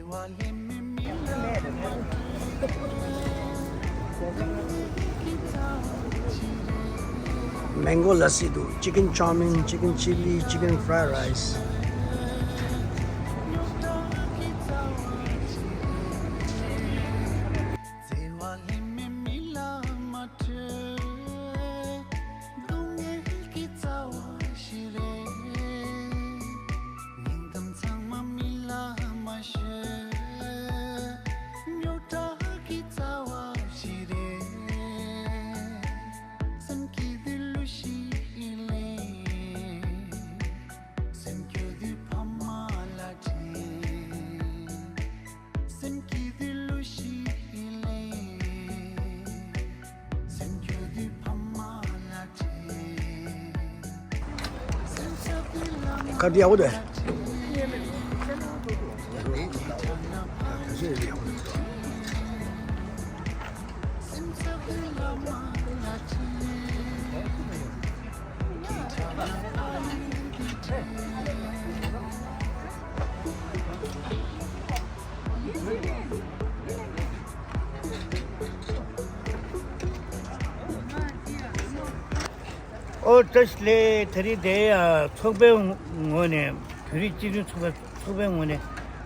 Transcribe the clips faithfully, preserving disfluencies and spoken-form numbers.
Mango lassi འདུག chicken chow mein, chicken chilli, chicken fried rice. ཁ་བདེ་ཡག་པོ་འདུག་ཨོ་བཀྲ་ཤིས་བདེ་ལེགས། དེ་རིང་དེ་ཚོགས་པའི་ངོས་ནས་བོད་རིགས་སྤྱི་མཐུན་ཚོགས་པའི་ཚོགས་པའི་ངོས་ནས་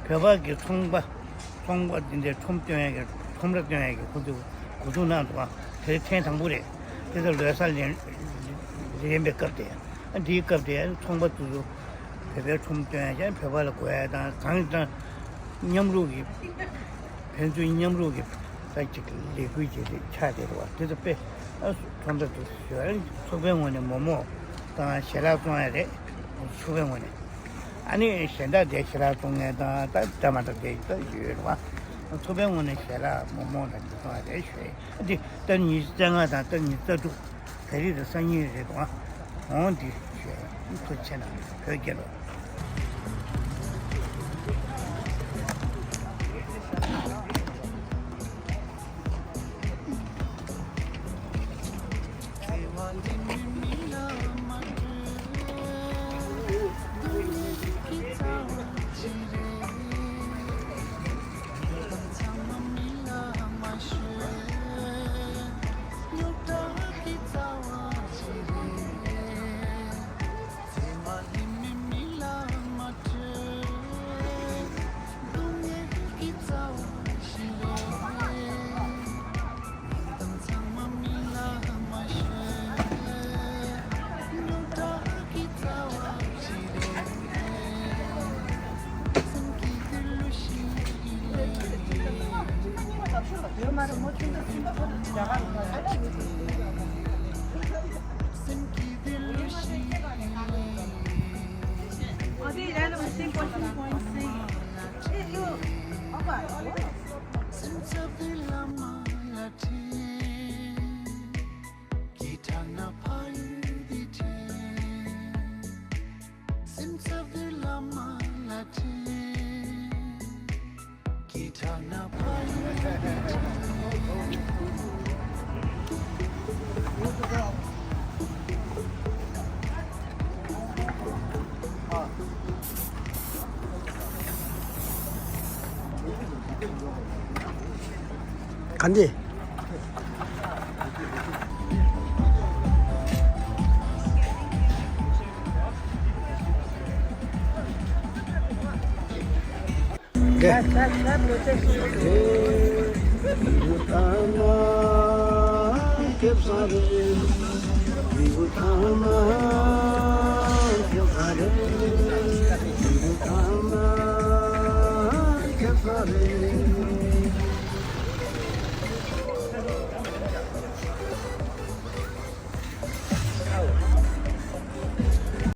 བོད་པ་གི་ཚོང་པ་ཚོང་པ་འདི་འདྲའི་ཁྲོམ་སྟོན་ཡས་ཀྱི་ཁྲོམ་ར་སྟོན་ཡས་ཀྱི་ཁོ་ཚོས་གོ་སྒྲིག་གནང་འདུག་ཨ་དེ་ཐེངས་དང་པོ་རེད། དེ་ཚོ་ལོ་གསར་ལེན་ལེན་པའི་སྐབས་དེ་ཨ་འདིའི་སྐབས་དེ་ཚོང་པ་ཚོ་བོད་པའི་ཁྲོམ་སྟོན་ཡས་ཀྱང་བོད་པ་ལ་གོ་ཡས་དང་གང་ཡིན་དང་མཉམ་རུབ་ཀྱི་ཕན་ཚུན་མཉམ་རུབ་ཀྱི་ད་ཅིག་ལས་འགུལ་ཅིག་ཆགས་བསྡད་རེད་བ། དེ་ཚོ་དཔེ་ཨ་ཁྲོམ་ར་དུ་ཞོལ་ཚོགས་པའི་ངོས་ནས་མོག་མོག་དང་ཞལ་ལག་བཙོང་ཡས་རེད། ཚོགས་པའི་ངོས་ནས་ཨ་ནི་གཞན་དག་དེ་ཞལ་ལག་བཙོང་མཁན་དང་ད་འདྲ་མ་འདྲ་དེ་ད་ཡོད་རེད་བ། ཚོགས་པའི་ངོས་ནས་ཞལ་ལག་མོག་མོག་དང་དེ་བཙོང་ཡས་རེད་ཞུ་ཡས། ཨ་དེ་ཏར་ཉི་ཤུ་རྩ་ལྔ་དང་ཏར་ཉི་ཤུ་རྩ་དྲུག་བོད་རིགས་དང་སང་ཉིན་རེད་དོ། འོང་འདི་ཞེས་ཐུགས་ཆེ་ན་བོད་རྒྱལ་ལོ། ག་འདི།